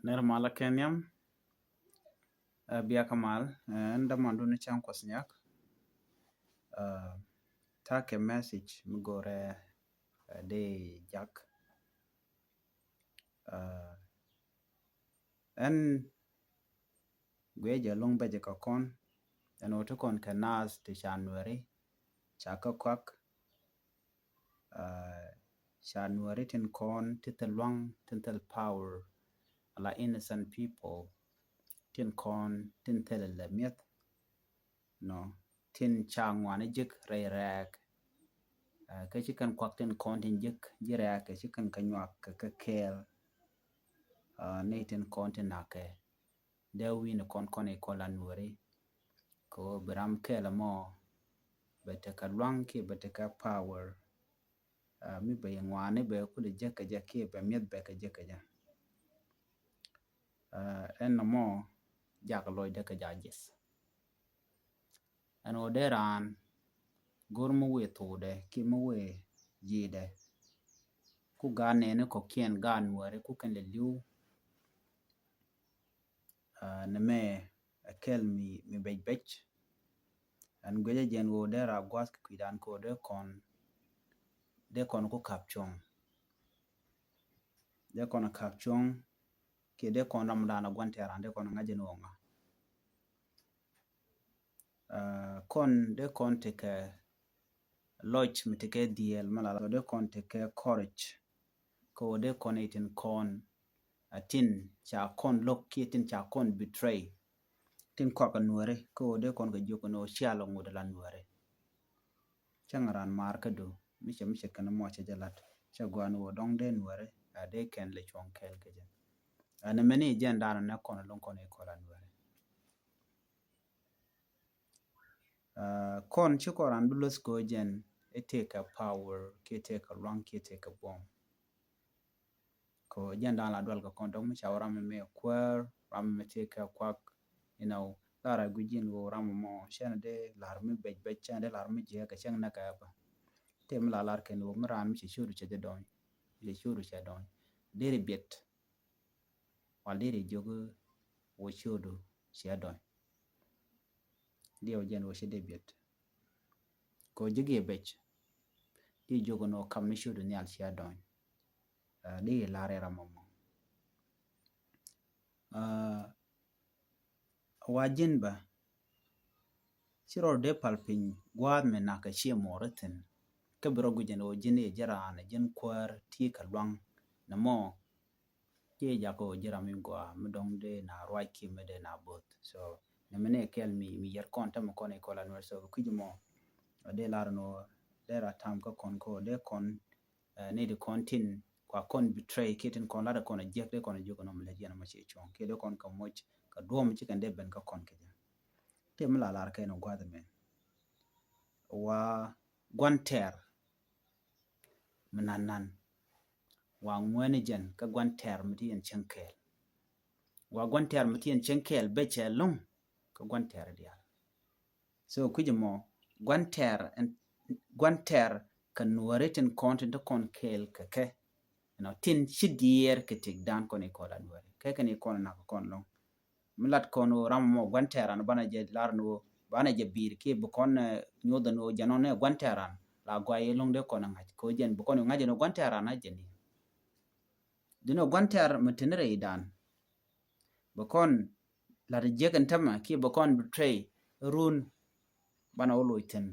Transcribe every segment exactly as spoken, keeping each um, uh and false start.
Nɛr malä kɛ nhiam. Ɛ, bia kä mal, ɛ, ɛn dämandu ni cäŋ Kuɔth Nyak. Ɛ, ta̱a̱ kɛ message mi go̱rɛ, ɛ, dee jak. Ɛ, ɛn guiɛ jɛ luŋ bɛ jɛ kä kɔn, ɛn ɣöö ti kɔn kɛ naath ti ca nuɛri, ca kä kuak, ɛ, ca nuɛri tin kɔn ti thil luaŋ, tin thil power, ala innocent people, tin kɔn tin thil lɛ mi̱eth, nɔ, tin ca ŋuani ji̱k rɛy rɛɛk. Ɛ, kä ci kɛn kuak tin kɔn tin ji̱k ji̱ rɛɛk, kä ci kɛn kä nyuak kɛ kɛ kɛɛl. Ɛ, ni tin kɔn tin nakɛ. Dee wi̱n kɔn kɔn i̱ kɔn la nuɛri. Kɛ ɣöö bi ram kɛɛl ɛmɔ bɛ tekɛ luaŋ kiɛ bɛ tekɛ power. Ɛ, mi bɛ ŋuani bɛ kulɛ jek kɛ jɛ kiɛ bɛ mi̱eth bɛ kɛ jek kɛ jɛ. Ɛ, ɛn nɔmɔ jak lɔcdɛ kɛ jak ji̱th. Ɛn ɣöö dee raan go̱r mi wëë thokdɛ kiɛ mi wëë ji̱dɛ. Ku gaat nɛɛni kɔ̱kiɛn gaat nuɛri ku kɛn lɛ li̱w. Ɛ, nɛmɛ ɛ kɛl mi, mi bɛc bɛc. Ɛn guiɛ jɛ jɛn ɣöö dee raa gua̱a̱th kɛ kui̱dan kɛ ɣöö dee kɔn, dee kɔn ku ka̱p cuɔ̱ŋ. Dee kɔn ka̱p cuɔ̱ŋ kiɛ dee kɔn ram dan a gua̱n tɛɛran dee kɔn ŋa̱c jɛ ni ɣöö ŋa̱. Ɛ, kɔn dee kɔn tekɛ lɔc mi tekɛ dhieel mi la dee kɔn tekɛ courage. Kɛ ɣöö dee kɔn i̱ tin kɔn, ɛ, tin ca kɔn lo̱k kiɛ tin ca kɔn betray. Tin kɔak a nuɛri kɛ ɣöö dee kɔn kɛ jiök ni ɣöö cia lɔ ŋut la nuɛri. Cäŋ raan maar kädu mi cɛ, mi cɛ kɛn mɔ cɛ jɛ lat cɛ gua̱a̱n ɣöö dɔ̱ŋ dee nuɛri, ɛ, dee kɛn lɛ cuɔ̱ŋ kɛɛl kɛ jɛ. Ɛ, nɛmɛ ni jɛn daanɔ nɛ kɔn lo̱ŋ kɔn i̱ kɔn la nuɛri. Ɛ, kɔn ci kɔn raan bi luth kɛ ɣöö jɛn i̱ tëëkɛ power kiɛ tëëkɛ luaŋ kiɛ tëëkɛ buɔ̱m. Kɛ ɣöö jɛn da̱a̱n la dual kɛ kɔn dɔ̱ŋ mi ca wä ram mi mɛ kuäär, ram mi tëëkɛ kuak, you know, lar a gui̱c ji̱n ɣöö ram mɔ cɛn dee lar mi bɛc bɛc, cɛn dee lar mi jiɛk kɛ cɛŋ nɛ kɛ bä. Tëë mi la lar kɛn ɣöö mi raan mi cɛ ciötdu cɛ jɛ dɔny, mi cɛ ciötdu cɛ dɔny. Deri biɛt. Wal deri jiök wä ciötdu cia dɔny. Diɛw jɛn wä ci dee biɛt. Kɛ wä ji̱ giɛ bec. Di jiök ni wä kam ni ciötdu nhial cia dɔny. Ɛ, di lar ɛ ram mɔmɔ. Ɛ, wa ji̱n bä. Ci rɔ dee pal piny gua̱a̱th mi nak kɛ ciɛ mɔɔr ithin. Kä bi rɔ guic jɛn ɣöö ji̱n i̱ ji̱ raan ji̱n kuäär ti kɛ luaŋ. Nɛ mɔ. Ci jak ɣöö ji̱ ram in gɔaa mi dɔ̱ŋ dee na ruac kiɛ mi dee na bo̱th. So nɛ mi ni kɛl mi, mi yɛr kɔn tämɛ kɔn i̱ kɔn la nuɛr. So kui̱c mɔ. Dee lar ni ɣöö dee ra tam kä kɔn kä ɣöö dee kɔn, ɛ, ni di kɔn tin kua kɔn betray kiɛ tin kɔn lat kɔn a jiɛk dee kɔn a jiök nɔm lɛ jiɛn mɔ ci cuɔ̱ŋ kiɛ dee kɔn kɛ moc kɛ duɔ̱m ci kɛn dee ben kä kɔn kɛ jɛ. Tëë mi la lar kɛn ɔ gua̱th mɛn. Wa gua̱n tɛɛr mi nan nan. Wa ŋuɛni jɛn kä gua̱n tɛɛr mi ti yɛn cieŋ kɛɛl. Wa gua̱n tɛɛr mi ti yɛn cieŋ kɛɛl becɛ lo̱ŋ kä gua̱n tɛɛr diaal. So kui̱c mɔ gua̱n tɛɛr ɛn, gua̱n tɛɛr kɛ nuɔri tin kɔn tin ti kɔn kɛɛl kɛ kɛ. You know, tin ci diɛɛr kɛ tik dan kɔn i̱ kɔn la nuɔri kɛ kɛn i̱ kɔn nak kɔn lo̱ŋ. Mi lat kɔn ɣöö ram mɔ gua̱n tɛɛr an banɛ jɛ lar ni ɣöö banɛ jɛ bi̱i̱r kiɛ bi kɔn, ɛ, nyoth ni ɣöö jɛ nɔn ɛ gua̱n tɛɛr an la guay i̱ lo̱ŋ dee kɔn ɛ ŋa̱c kɛ ɣöö jɛn bi kɔn ɛ ŋa̱c ni ɣöö gua̱n tɛɛr an a jɛ ni. Duni ɣöö gua̱n tɛɛr mi teni rɛy dan. Bi kɔn lat jiäk in tämɛ kiɛ bi kɔn betray run banɛ wä loc thi̱n.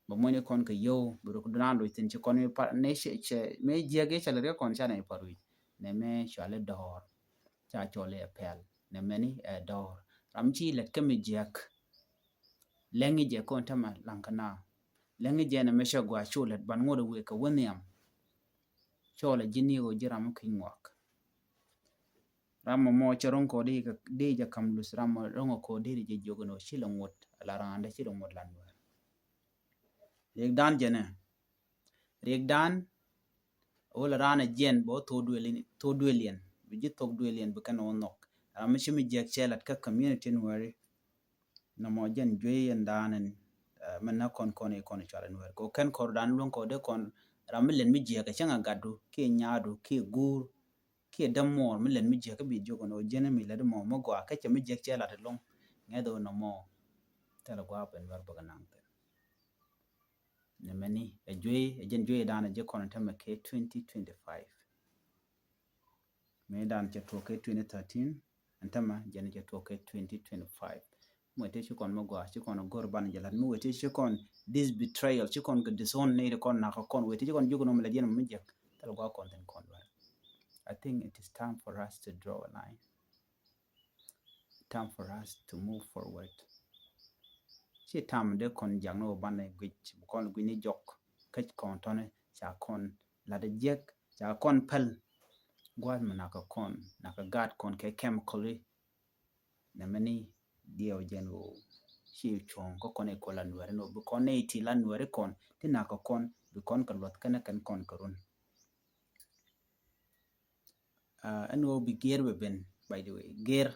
Bɛ muɔ̱ny kɔn kɛ yio̱w bi ruk dunan loc thi̱n ci kɔn mi par ni cɛ, cɛ mi jiäk i̱ cɛ lät kɛ kɔn ca nɛ par wi̱c. Nɛ mi cuali dɔɔr ca cɔl i̱ ɛ pɛl nɛ mɛni ɛ dɔɔr. Ram ci lät kä mi jiäk. Lɛŋi jɛ kɔn tämɛ laŋ kä na lɛŋi jɛ nɛ mi cɛ gua cu lät ban ŋot i̱ wek kɛ wä nhiam. Cɔl ɛ ji̱ ni ɣöö ji̱ ram mi ki̱ny ŋuak. Ram mɔ mɔ cɛ ro̱ŋ kɔ di, di jɛ kam luth ram mɔ ro̱ŋ kɔ di ri jɛ jiök ni ɣöö ci lɛ ŋot la raan dee ci lɛ ŋot la nuɛr. Riɛk dan jɛnɛ. Riɛk dan ɣöö la raan a jiɛn bɛ wä thok duël in, thok duël yɛn bi ji̱ thok duël yɛn bi kɛn wä nhɔk. Ram mi ci mi jiɛk cɛ lat kä community nuɛri. Nɔmɔ jɛn juey in dan in, ɛ, mɛn na kɔn kɔn i̱ kɔn i̱ cual in wɛr kɛ kɛn kɔr dan luɔ̱ŋ kɔ dee kɔn ram mi lɛn mi jiɛk kɛ cäŋ a gatdu kiɛ nyaadu kiɛ guur. kiɛ däm muɔɔr mi lät mi jiäk kä bi jiök ɛn ɣöö jiɛn mi lät mɔ mi gɔaa kä cɛ mi jiäk cɛ lat ɛlɔ̱ŋ. Ŋɛth ɣöö nɔmɔ thilɛ gua̱a̱p ɛn Nuɛr bä kɛ naŋ thi̱n. Nɛmɛ ni ɛ juey, ɛ jɛn juey dan ɛ ji̱ kɔn ɛn tämɛ kɛ twenty twenty-five. Mëë dan cɛ tuɔɔk kɛ twenty thirteen, ɛn tämɛ jɛn cɛ tuɔɔk kɛ twenty twenty-five. Mi wee ti ci kɔn mi gɔaa, ci kɔn go̱r ban jɛ lat. Mi wee ti ci kɔn this betrayal, ci kɔn kɛ disown ni ti kɔn nakä kɔn, wee ti ci kɔn jiök nɔmɔ lɛ jɛn mi jiäk. Thil gɔaa kɔn thi̱n kɔn duer. I think it is time for us to draw a line. Time for us to move forward. Ci tam dee kɔn jak ni wä banɛ guic, bi kɔn guic ni jɔk, käc kɔn tɔni, ca kɔn lat jiäk, ca kɔn päl. Gua̱th mi nakä kɔn, nakä gaat kɔn kɛ chemical i̱. Nɛmɛ ni diɛw jɛn wä ci cuɔ̱ŋ kä kɔn i̱ kɔ la Nuɛri ni wä bi kɔn ni ti la Nuɛri kɔn, ti nakä kɔn, bi kɔn kɛ luɔth kɛnɛ kɛn kɔn kɛ run. Ah, ɛn ɣöö bi gɛr bɛ ben, by the way. Gɛr,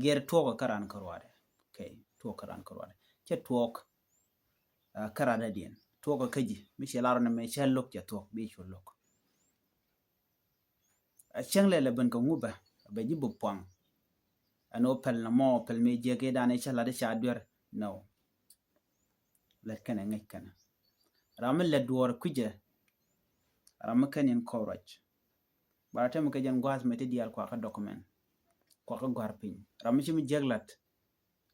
gɛr tuɔɔk kä raan kä ruaadɛ. Okay, tuɔɔk kä raan kä ruaadɛ. Cɛ tuɔɔk, ah, kä raadädiɛn. Tuɔɔk kä ji̱. Mi cɛ lar ni mɛ cɛ lo̱k cɛ tuɔɔk, bi cu lo̱k. A cäŋ lɛ lɛ ben kɛ ŋubɛ, bɛ ji̱ bi puaŋ. Ɛn ɣöö pɛl nɔmɔ, pɛl mi jiɛk i̱ dan i̱ cä lat i̱ ca duer. No. Lät kɛnɛ ŋäc kɛnɛ. Ram mi lät duɔɔr kui̱cɛ. Ram mi kɛn in courage. Bara tɛm kɛ jɛn gua̱a̱th mɛ ti diaal kuakä document. Kuakä gua̱a̱r piny. Ram mi ci mi jiäk lat.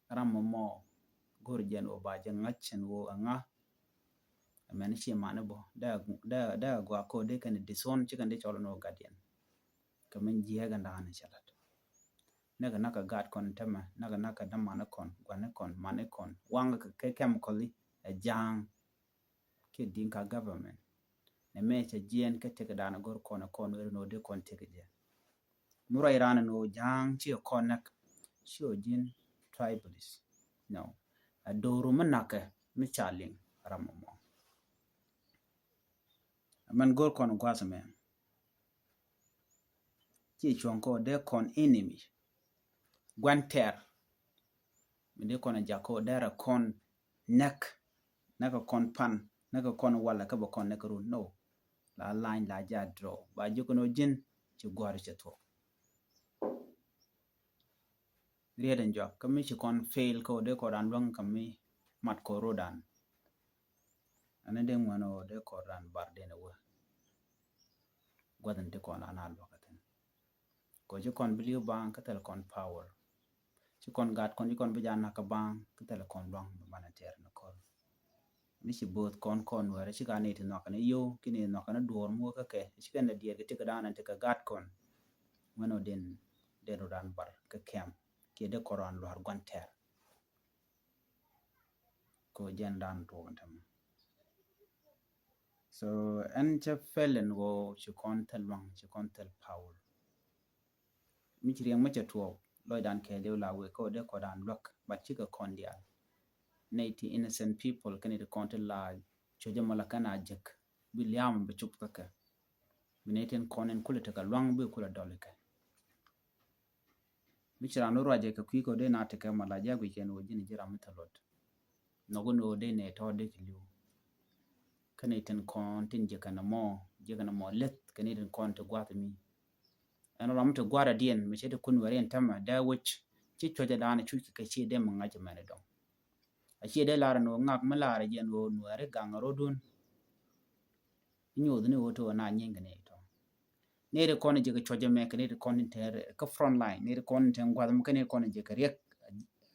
Ram mɔ mɔ go̱r jɛn wä ba jɛ ŋa̱c ɛn wä ɛŋa. Ɛmɛn ci mani bɔ. Dee, dee, dee gua ko dee kɛn disown ci kɛn dee cɔl ɛn wä guardian. Kɛ min jiɛk ɛn da̱a̱n cɛ lat. Näkɛ näkɛ gaat kɔn tämɛ, näkɛ näkɛ dämani kɔn, guani kɔn, mani kɔn. Waŋ kɛ, kɛ chemical i̱ ɛ ja̱a̱ŋ. Kiɛ Dinka government. Nɛ mɛ cɛ jiɛn kɛ tëk dan go̱r kɔn kɔn weri nɔ dee kɔn tëk jɛ. Mi ruac ran nɔ ja̱a̱ŋ ci kɔn näk ci ɔ ji̱n tribalist. No. A do̱ru mi nakä mi ca liŋ ram mɔ. Mɛn go̱r kɔn gua̱th mɛ. Ci cuɔ̱ŋ kɔ dee kɔn enemy. Gua̱n tɛr. Mi dee kɔn a jak kɔ dee rɛ kɔn näk. Näk kɔn pan. Näk kɔn walɛ kä bɛ kɔn näk run. No. La lany la ja draw. Ba ji̱ kɔn ɔ ji̱n ci gua̱r cɛ thuɔk. Riet in juak. Kä mi ci kɔn fail kä wä dee kɔ dan luäŋ kä mi mat kɔ rodan. Ani dee ŋuɛn wä dee kɔ dan bar den wä. Guath in ti kɔn ana luäk a thin. Kɔ ci kɔn bi li̱w baŋ kä thil kɔn power. Ci kɔn gat kɔn ci kɔn bi ja nak kä baŋ kä thil kɔn luaŋ bi man a tɛr ni kɔn. Mi ci both kɔn kɔn wɛrɛ ci ka ni ti nhɔk ni yo ki ni nhɔk ni duɔr mu kä kɛ ci kɛn da diɛr ki ti kä dan ti kä gat kɔn. Ŋuɛn wä den den ru dan bar kä kɛm kiɛ dee kɔn ran luar guan tɛr. Ko jɛn dan tuɔk in tämɛ. So ɛn cɛ fɛl in wä ci kɔn thil luaŋ ci kɔn thil power. Mi ci riɛŋ mi cɛ tuɔɔk lɔcdan kɛɛliw la wek kä wä dee kɔdan luäk but cikɛ kɔn diaal. Nɛy ti innocent people kɛn ti kɔn ti la cuɔ̱cä mɔ la kɛn a jek bi liaam bi cup kä kɛ. Bi nɛy tin kɔn in kulɛ tekɛ luaŋ bi kulɛ dɔl ikɛ. Mi ci ran wä ruacɛ kɛ kui̱ kɛ wä dee na tekɛ mɔ la jiak wi̱c kɛn wä ji̱n ji̱ ram mi thil luɔt. Nhɔk in wä dee nɛ tɔ̱ dee kɛ li̱w. Kä ni tin kɔn tin jiɛ kɛn mɔ jiɛ kɛn mɔ leth kɛ ni tin kɔn ti guath mi. Ɛn ram ti guath a diɛn mi cɛ ti kun wɛri ɛn tämɛ dee wec ci cuɔcɛ da̱a̱n cuc kɛ ci dee mi ŋa̱c mɛn idɔŋ. A ci dee lar ni wä ŋak mi lar jiɛn wä nuɛri gaŋ rodun. Nyoth ni wä ti wä na nying kɛ ni tɔ. Neri kɔn jɛ kɛ cuɔcɛ mɛ kɛ neri kɔn in tɛ kä front line neri kɔn in tɛ guath mɛ kɛ neri kɔn jɛ kɛ riɛk.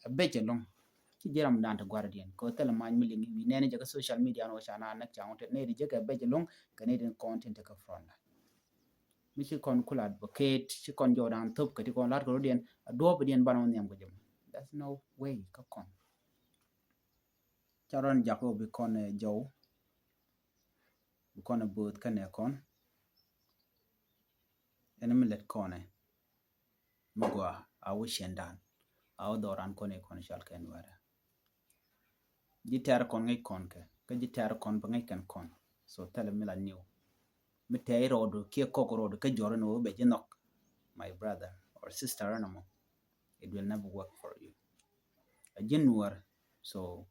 A bec ɛlɔŋ ci jiram dan ti gua̱r diɛn kɛ thil mac mi liŋ iwi nɛn jɛ kä social media ni wä ca na näk ca ŋuɔ̱t neri jɛ kɛ bec ɛlɔŋ kɛ neri kɔn tin te kä front line. Mi ci kɔn kula advocate ci kɔn jɔw dan thop kɛ ti kɔn lat kɛ rɔ diɛn a duɔp diɛn ban wä nhiam kɛ jɛ mɔ. That's no way kä kɔn. Ca rɔn jak wä bi kɔn jɔw. Bi kɔn a bo̱o̱th kɛnɛ kɔn. Ɛn mi lɛt kɔnɛ mi gɔaa a wä ciɛndan a wä dhɔran kɔn i̱ kɔn i̱ cal kɛn wɛrɛ. Ji̱ tɛr kɔn ŋäc kɔn kɛ kä ji̱ tɛr kɔn bi ŋäc kɛn kɔn. So thɛlɛ mi la niw mi tɛy rɔɔdu kiɛ kɔk rɔɔdu kä jɔr in wä bɛ ji̱ nhɔk. My brother or sister ɛn ɛmɔ, it will never work for you. A ji̱ nuɔr. So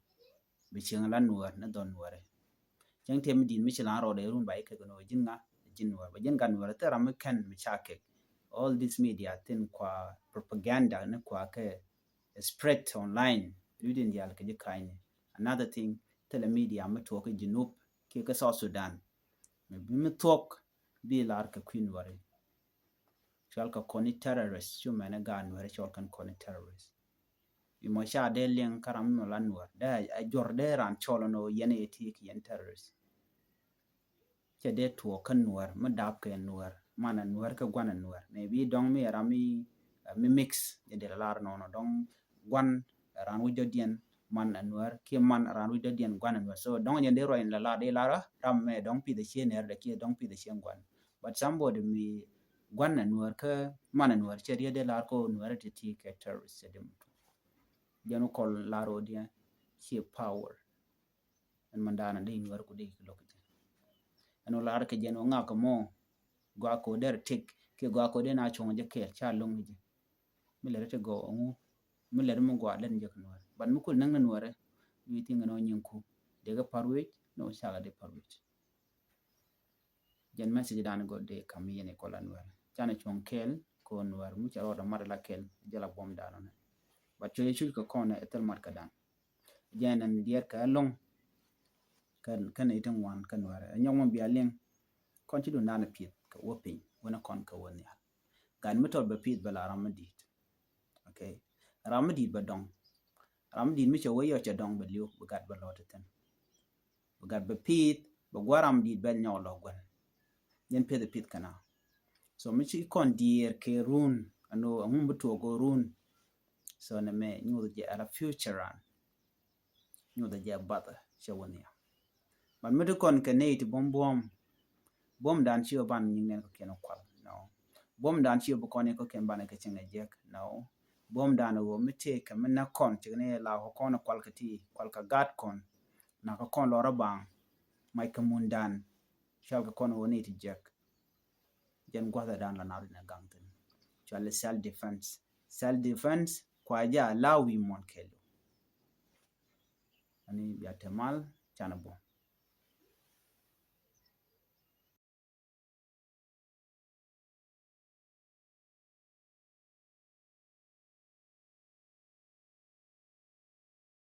bi cieŋ la nuɔr ni dhɔn nuɔri. Cieŋ tiɛm mi di̱i̱t mi ci lan rɔɔdɛ run ba ikɛ gɛ nuɔr ji̱n ŋa ji̱n Nuɛr, ba ji̱n gat Nuɛr, thil ram mi kɛn mi ca kek. All this media thin kua propaganda ni kua kɛ spread online. Ri din dial kɛ ji̱ ka̱ny ni. Another thing, thilɛ media mi tuɔk kɛ Junub kiɛ kɛ South Sudan. Mi bi mi thuɔk bi lar kɛ kui̱ Nuɛri. Cual kɛ kɔn ni terrorist, cu mɛn ɛ gaat Nuɛri cual kɛn kɔn ni terrorist. Imɔ ca dee liŋ kä ram mi la Nuɛr. Dee a jɔr dee ran cɔl ni yɛn ɛ ti kɛ yɛn terrorist. Cɛ dee tuɔk kä Nuɛr, mi dap kɛ Nuɛr, man a Nuɛr kä guan a Nuɛr. Mɛ bi dɔŋ mi ram mi, mi mix, jɛ dee la lar nɔnɔ dɔŋ guan ran wi̱c dɔ̱diɛn, man a Nuɛr, kiɛ man ran wi̱c dɔ̱diɛn guan a Nuɛr. So dɔŋ jɛ dee ruac in la lar, dee lar ram mɛ dɔŋ pith a cie nɛr dɛ kiɛ dɔŋ pith a cie guan. But somebody mi guan a Nuɛr kä man a Nuɛr cɛ riet dee lar ko Nuɛr ti ti kɛ terrorist cɛ dee mutu. Jɛn wä kɔl lar wä diɛ cie power. Ɛn man daanɔ dee Nuɛr ku dee kɛ lo̱k jɛ. Ɛn wä lar kɛ jɛn wä ŋak kɛ mɔ gua ko der tik kiɛ gua ko dee na cuɔŋ jɛ kɛɛl ca loŋ jɛ. Mi lɛr ti gɔ ŋu mi lɛr mi gua lɛn jɛ kɛ Nuɛr. But mi kul näŋ ni Nuɛr. Mi ti ŋɛ nɔ nyiŋ ku dee kɛ par wec, nɔ cakɛ dee par wec. Jɛn message dan gɔ dee kam yɛn i kɔla Nuɛr. Canɛ cuɔŋ kɛɛl ko Nuɛr mi cɛ rɔɔdɛ mat la kɛɛl jɛ la buɔm dan nɛ. But cuɛ cuc kɛ kɔn ɛ thil mat kɛ dan. Jɛn ɛn diɛt kɛ ɛlɔŋ. Kɛn kɛn iti ŋuan kɛ Nuɛr ɛ nyɔk mi bia liŋ. Kɔn ci dun dan ɛ pieth kɛ wä piny wä ni kɔn kɛ wä nhial. Gat mi tɔt bɛ pieth bɛ la ram mi di̱i̱t. Okay. Ram mi di̱i̱t bɛ dɔŋ. Ram mi di̱i̱t mi cɛ wä yɔ cɛ dɔŋ bɛ li̱w bɛ gat bɛ lɔt ithin. Bɛ gat bɛ pieth bɛ gua ram mi di̱i̱t bɛ nyɔk lɔ guɛn. Jɛn pieth ɛ pieth kɛna. So mi ci kɔn diɛɛr kɛ run ɛn wä ɛŋu mi bi tuɔk gɔ run. So nɛ mɛ nyuth jɛ ala future ran. Nyuth jɛ bath cɛ wä nhial. But mi ti kɔn kɛ nɛy ti buɔm buɔm. Buɔm dan ci wä ban nyiŋ nɛn kɛ kiɛn kual. No. Buɔm dan ci wä bi kɔn kɛ kiɛn ban kɛ cieŋ jek. No. Buɔm dan wä mi tëë kɛ mi na kɔn cik ni la kɛ kɔn kual kɛ ti kual kɛ gat kɔn. Na kɛ kɔn lɔrɔ baŋ. Mac kɛ mun dan. Cual kɛ kɔn wä nɛy ti jek. Jɛn gua̱thɛ dan la nar in a gaŋ thin. Cual self defense. Self defense kua ja la wi̱i̱ muɔn kɛl. Ani bia te mal canɛ bɔ.